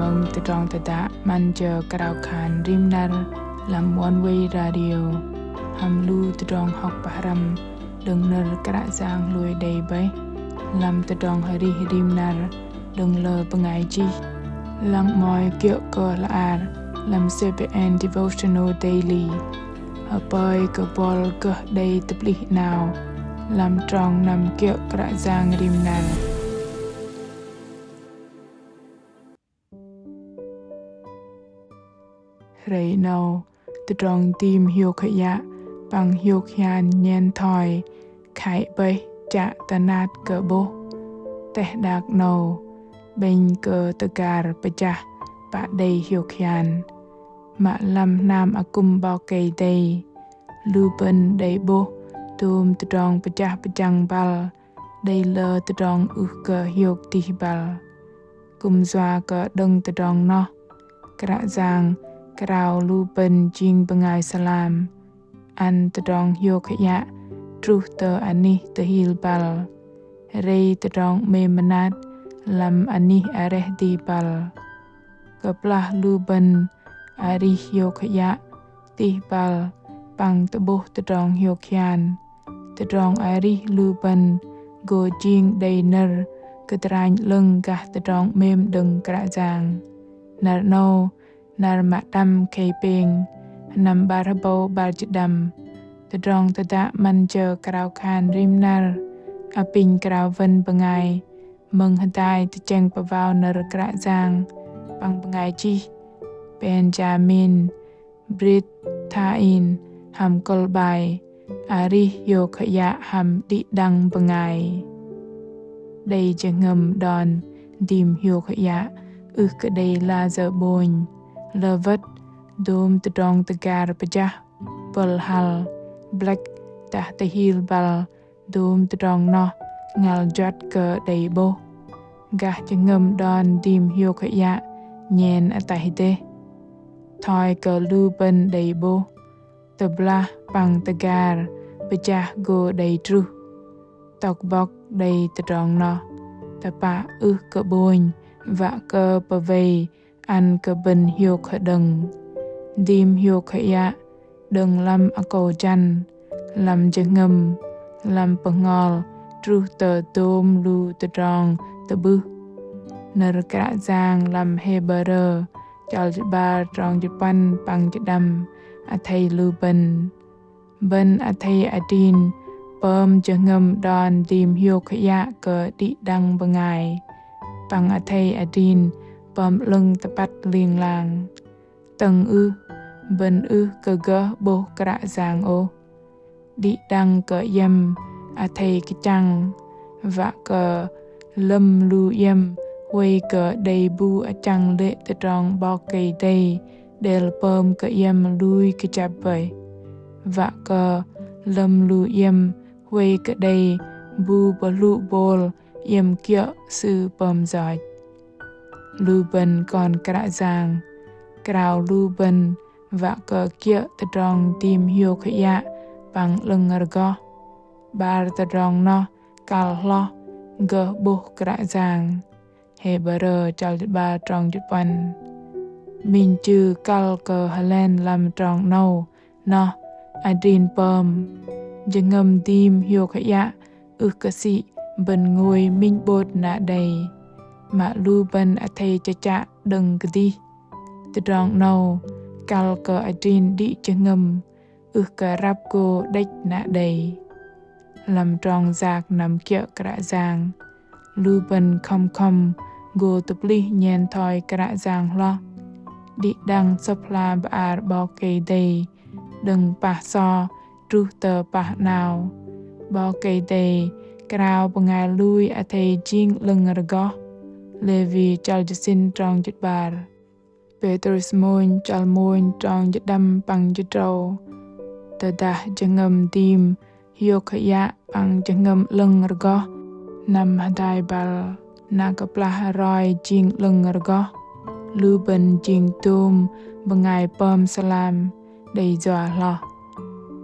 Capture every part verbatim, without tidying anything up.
Tơdrong tơdă 'măn jơ krao khan rim năr lăm One Way Radio hăm lu tơdrong hŏk pơhrăm đơ̆ng nơ̆r Kră Yang hlôi đei bơih lăm tơdrong arih rim năr đơ̆ng lơ bơngai chih. Lăng mơ̆i kiơ̆ kơ hla bơar lăm C B N Devotional Daily. Hơpơi kơ buăl gơh đei tơplih 'nao lăm trong năm kiơ̆ Kră Yang rim năr. Hrei 'nâu, tơdrong dim hiôk hơiă păng hiôk hian nhen thoi khei bơih chă tơnat kơ 'bôh. Teh đak 'nâu, 'bĕnh kơ tơgar pơjah pă đei hiôk hian. Mă lăm hnam akŭm 'Bok Kei-Dei, lu bơ̆n đei 'bôh dôm tơdrong pơjah pơjăng băl, đei lơ tơdrong ưh kơ hiôk dih băl. Kư̆m yua kơ đơ̆ng tơdrong noh, Kră Yang krao lu bơ̆n jing bơngai sơlam, ăn tơdrong hiôk hơiă truh tơ anih tơhil băl. Rei tơdrong 'mêm mơnat lăm anih areh dih băl. Kơplah lu bơ̆n arih hiôk hơiă, dih băl păng tơ'bôh tơdrong hiôk hian, tơdrong arih lu bơ̆n gô jing đei nơ̆r kơdranh 'lơ̆ng gah tơdrong 'mêm đơ̆ng Kră Yang. Năr 'nâu, năr mă đăm khei pêng, sơnăm 'bar hơbâu 'bar jĭt đăm. Tơdrong tơdă 'măn jơ krao khan rim năr apinh krao wơ̆n bơngai mơ̆ng hơdai tơchĕng pơwao nơ̆r Kră Yang păng bơngai chih Benjamin Bright Thain hăm kơ̆l 'bai Arih hiôk hơiă hăm đĭ đăng bơngai. Đei jơhngơ̆m đon dim hiôk hơiă ưh kơ đei layơ 'bônh. Lơ wơ̆t dôm tơdrong tơgar pơjah, bơ̆l hăl, blĕk dah tơhil băl, dôm tơdrong noh ngăl juăt kơ đei 'bôh. Gah jơhngơ̆m đon dim hiôk hơiă nhen ataih dêh. Thoi kơ lu bơ̆n đei 'bôh tơblah păng tơgar pơjah gô đei truh. Tŏk bŏk đei tơdrong noh tơpă ưh kơ 'bônh, wă kơ pơwei ăn kơ bơ̆n hiôk hơđơ̆ng. Dim hiôk hơiă đơ̆ng lăm akâu jăn, lăm jơhngơ̆m, lăm bơhngol truh tơ dôm lu tơdrong tơ'bưh. Nơ̆r Kră Yang lăm Hêbrơ chăl jĭt 'bar trong jĭt puăn păng jĭt đăm athei lu bơ̆n. Bơ̆n athei adrin pơm jơhngơ̆m đon dim hiôk hơiă kơ đĭ đăng bơngai. Păng athei adrin pơm 'lơ̆ng tơpăt ling lang. Tơ̆ng ưh, bơ̆n ưh kơ gơh 'bôh Kră Yang ôh. Đĭ đăng kơ iĕm athei kơchăng, wă kơ lơ̆m lu iĕm huay kơ đei bu achăng lê̆ tơdrong 'Bok Kei-Dei đêl pơm kơ iĕm lui kơjăp bơih. Wă kơ lơ̆m lu iĕm huay kơ đei bu pơhlŭ bôl iĕm kiơ̆ Sư pơm yoch. Lu bơ̆n kon Kră Yang, krao lu bơ̆n wă kơ kiơ̆ tơdrong dim hiôk hơiă păng 'lơ̆ng rơgoh. 'Bar tơdrong noh kăl hloh gơh 'bôh Kră Yang. Hêbrơ chăl jĭt 'bar trong jĭt puăn. Minh chư kăl kơ hơlen lăm trong 'nâu noh adrin pơm. Jơhngơ̆m dim hiôk hơiă ưh kơ sĭ bơ̆n ngôi minh 'bôt na đei. Mă lu bơ̆n athei chơchă đơ̆ng kơdih. Tơdrong 'nâu kăl kơ adrin đĭ jơhngơ̆m ưh kơ răp gô đĕch na đei. Lăm trong yak năm kiơ̆ Kră Yang, lu bơ̆n khŏm khŏm gô tơplih nhen thoi Kră Yang hloh. Đĭ đăng Sơ̆p hla bơar 'Bok Kei-Dei đơ̆ng pah so truh tơ pah 'nao. 'Bok Kei-Dei krao bơngai lui athei jing 'lơ̆ng rơgoh. Lêwi chăl jơsĭn trong jĭt 'bar. Pêtrôs mônh chăl mônh trong jĭt đăm păng jĭt tơdrâu. Tơdah jơhngơ̆m dim hiôk hơiă păng jơhngơ̆m 'lơ̆ng rơgoh năm hơdai băl na kơplah roi jing 'lơ̆ng rơgoh, lu bơ̆n jing dôm bơngai pơm sơlam đei yua hloh.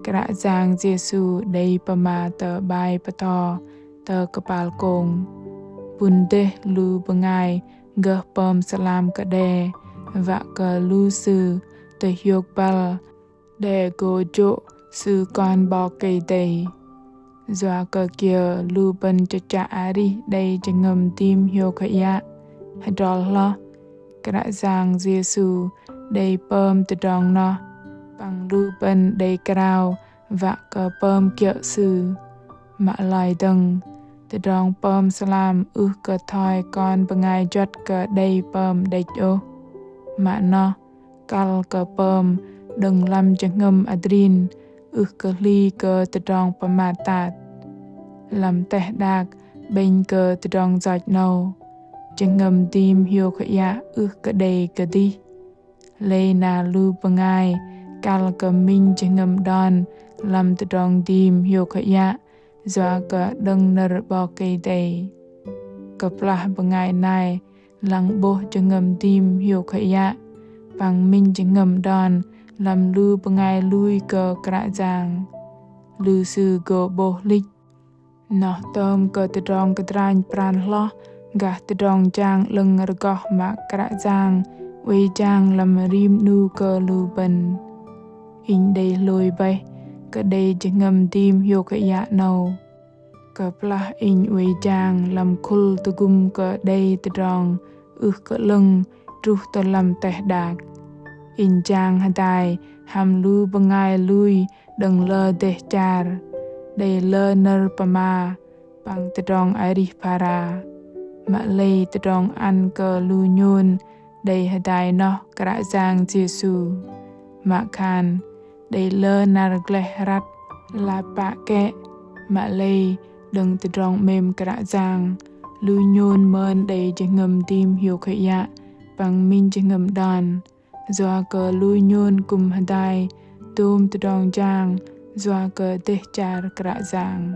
Kră Yang Yêsu đei pơma tơ 'bai pơtho tơ kơpal kông. Pŭn dêh lu bơngai gơh pơm sơlam kơ đe wă kơ lu sư tơhiôk băl đe gô jô̆ sư kon 'Bok Kei-Dei. Yua kơ kiơ lu bơ̆n chơchă arih đei jơhngơ̆m dim hiôk hơiă, hơdrol hloh Kră Yang Yêsu đei pơm tơdrong noh păng lu bơ̆n đei krao wă kơ pơm kiơ̆ Sư. Mă lei dơ̆ng, tơdrong pơm sơlam ưh kơ thoi kon bơngai juăt kơ đei pơm đĕch ôh. Mă noh, kăl kơ pơm đơ̆ng lăm jơhngơ̆m adrin ưh kơ hli kơ tơdrong pơmat tat. Lăm teh đak 'bĕnh kơ tơdrong yoch 'nâu, jơhngơ̆m dim hiôk hơiă ưh kơ đei kơdih. Lei na lu bơngai kăl kơ minh jơhngơ̆m đon lăm tơdrong dim hiôk hơiă yua kơ đơ̆ng nơ̆r 'Bok Kei-Dei. Kơplah bơngai nai lăng 'bôh jơhngơ̆m dim hiôk hơiă păng minh jơhngơ̆m đon lăm lu bơngai lui kơ Kră Yang, lu sư gô 'bôh hlĭch. Noh tơm kơ tơdrong kơdranh pran hloh gah tơdrong jang 'lơ̆ng rơgoh mă Kră Yang oei jang lăm rim 'nu kơ lu bơ̆n. Inh đei hlôi bơih kơ đei jơhngơ̆m dim hiôk hơiă 'nâu. Kơplah inh oei jang lăm khul tơgŭm kơ đei tơdrong ưh kơ 'lơ̆ng truh tơ lăm teh đak, inh jang hơdai hăm lu bơngai lui đơ̆ng lơ dêh char, đei lơ nơ̆r pơma păng tơdrong arih phara. Mă lei tơdrong ăn kơ lu nhôn đei hơdai noh Kră Yang Yêsu. Mă khan đei lơ năr gleh răt, lap pă kĕ. Mă lei đơ̆ng tơdrong 'mêm Kră Yang, lu nhôn mơn đei jơhngơ̆m dim hiôk hơiă păng minh jơhngơ̆m đon. Yua kơ lu nhôn kư̆m hơdai dôm tơdrong jang yua kơ dêh char Kră Yang.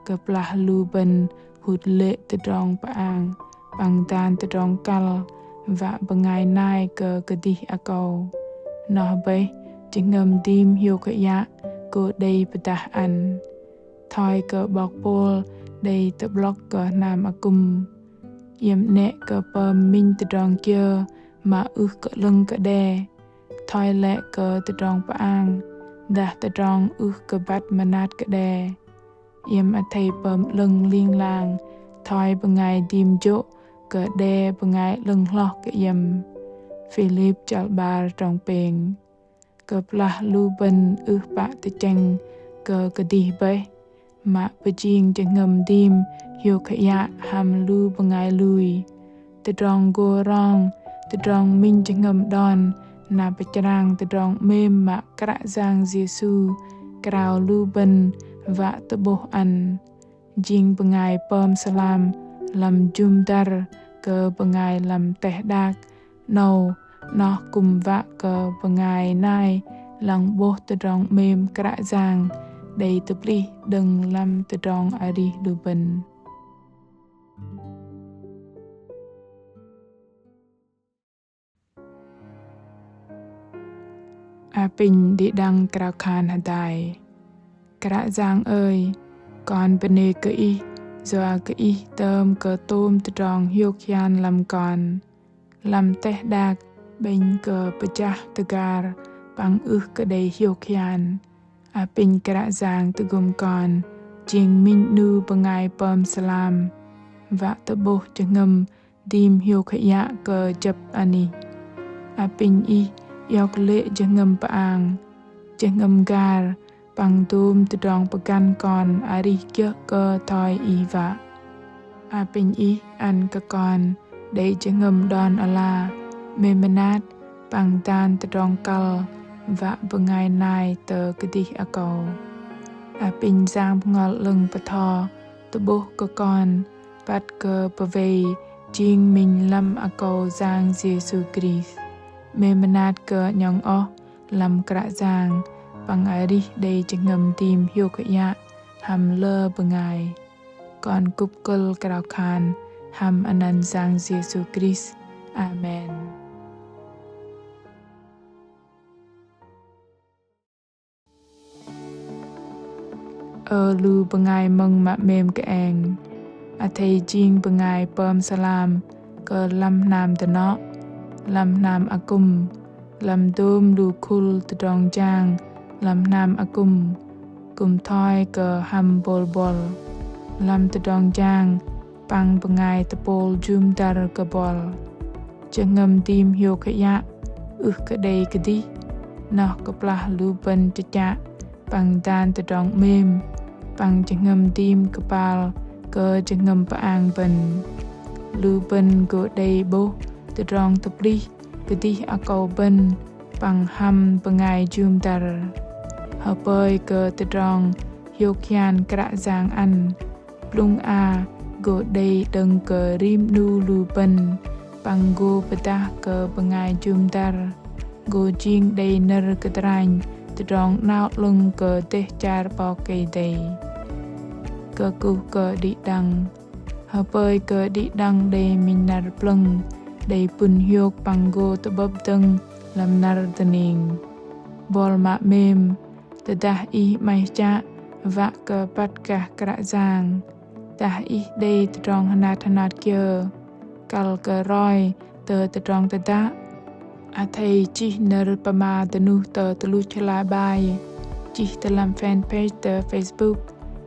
Kơplah lu bơ̆n hŭt lê̆ tơdrong pơang păng dan tơdrong kăl wă bơngai nai kơ kơdih akâu, noh bơih jơhngơ̆m dim hiôk hơiă gô đei pơdah ăn. Thoi kơ 'bok Pôl đei tơ'blŏk kơ hnam akŭm: Iĕm 'nĕ kơ pơm minh tơdrong kiơ mă ưh kơ 'lơ̆ng kơ đe, thoi lĕ kơ tơdrong pơang dah tơdrong ưh kơ băt mơnat kơ đe. Iĕm athei pơm 'lơ̆ng ling lang thoi bơngai dim jô̆ kơ đe bơngai 'lơ̆ng hloh kơ iĕm. Philip chăl 'bar trong pêng. Kơplah lu bơ̆n ưh pă tơchĕng kơ kơdih bơih, mă pơjing jơhngơ̆m dim hiôk hơiă hăm lu bơngai lui, tơdrong gô rong, tơdrong minh jơhngơ̆m đon na pơchrang tơdrong 'mêm mă Kră Yang Yêsu krao lu bơ̆n wă tơ'bôh ăn. Jing bơngai pơm sơlam lăm jŭm dăr kơ bơngai lăm teh đak 'nâu, noh kư̆m wă kơ bơngai nai lăng 'bôh tơdrong 'mêm Kră Yang đei tơplih đơ̆ng lăm tơdrong arih lu bơ̆n. Apinh đĭ đăng krao khan hơdai. Kră Yang ơi, kon bơnê kơ Ih, yua kơ Ih tơm kơ tôm tơdrong hiôk hian lăm kon. Lăm teh đak 'bĕnh kơ pơjah tơgar păng ưh kơ đei hiôk hian, apinh Kră Yang tơgŭm kon jing minh 'nu bơngai pơm sơlam, wă tơ'bôh jơhngơ̆m dim hiôk hơiă kơ jơ̆p anih. Apinh Ih iŏk lê̆ jơhngơ̆m pơang, jơhngơ̆m gar păng dôm tơdrong pơgăn kon arih kiơ̆ kơ thoi Ih wă. Apinh Ih ăn kơ kon đei jơhngơ̆m đon ala, 'mêm mơnat păng dan tơdrong kăl wă bơngai nai tơ kơdih akâu. Apinh Yang Bơhngol 'Lơ̆ng bơtho tơ'bôh kơ kon băt kơ pơwei jing minh lăm akâu Yang Yêsu Krist. 'Mêm mơnat kơ 'nhŏng oh lăm Kră Yang păng arih đei jơhngơ̆m dim hiôk hơiă hăm lơ bơngai. Kon kŭp kơ̆l krao khan hăm anăn Yang Yêsu Krist. Amen. Ơ lu bơngai mơ̆ng mă 'mêm kơeng, athei jing bơngai pơm sơlam kơ lăm hnam dơnŏ, lăm hnam akŭm, lăm dôm lu khul tơdrong jang lăm hnam akŭm, kư̆m thoi kơ hăm bôl buăl, lăm tơdrong jang păng bơngai tơpôl jŭm dăr kơ buăl. Jơhngơ̆m dim hiôk hơiă ưh kơ đei kơdih, noh kơplah lu bơ̆n chơchă păng dan tơdrong 'mêm, păng jơhngơ̆m dim kơpal kơ jơhngơ̆m pơang bơ̆n. Lu bơ̆n gô đei 'bôh tơdrong tơplih kơdih akâu bơ̆n păng hăm bơngai jŭm dăr. Hơpơi kơ tơdrong hiôk hian Kră Yang ăn, blŭng a gô đei đơ̆ng kơ rim 'nu lu bơ̆n, păng gô pơdah kơ bơngai jŭm dăr gô jing đei nơ̆r kơdranh tơdrong 'nao 'lơ̆ng kơ dêh char 'Bok Kei-Dei. Kơkuh kơ đĭ đăng. Hơpơi kơ đĭ đăng đei minh năr plơ̆ng, đei pŭn hiôk păng gô tơ'bơ̆p dơ̆ng lăm năr dơning. Buăl mă 'mêm, tơdah ih 'maih chă wă kơ băt gah Kră Yang, dah ih đei tơdrong hơnat hơnat kiơ, kăl kơ roi tơ tơdrong tơdă, athei chih nơ̆r pơma dơnuh tơ tơluch hla bơar, chih tơ lăm fanpage tơ Facebook,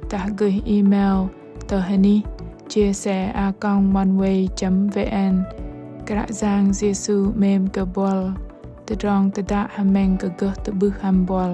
dah gơih email tơ hơnih chia sẻ a còng oneway chấm vn. Kră Yang Yêsu 'mêm kơ buăl. Tơdrong tơdă hơmĕng kơ gơh tơ'bưh hăm buăl.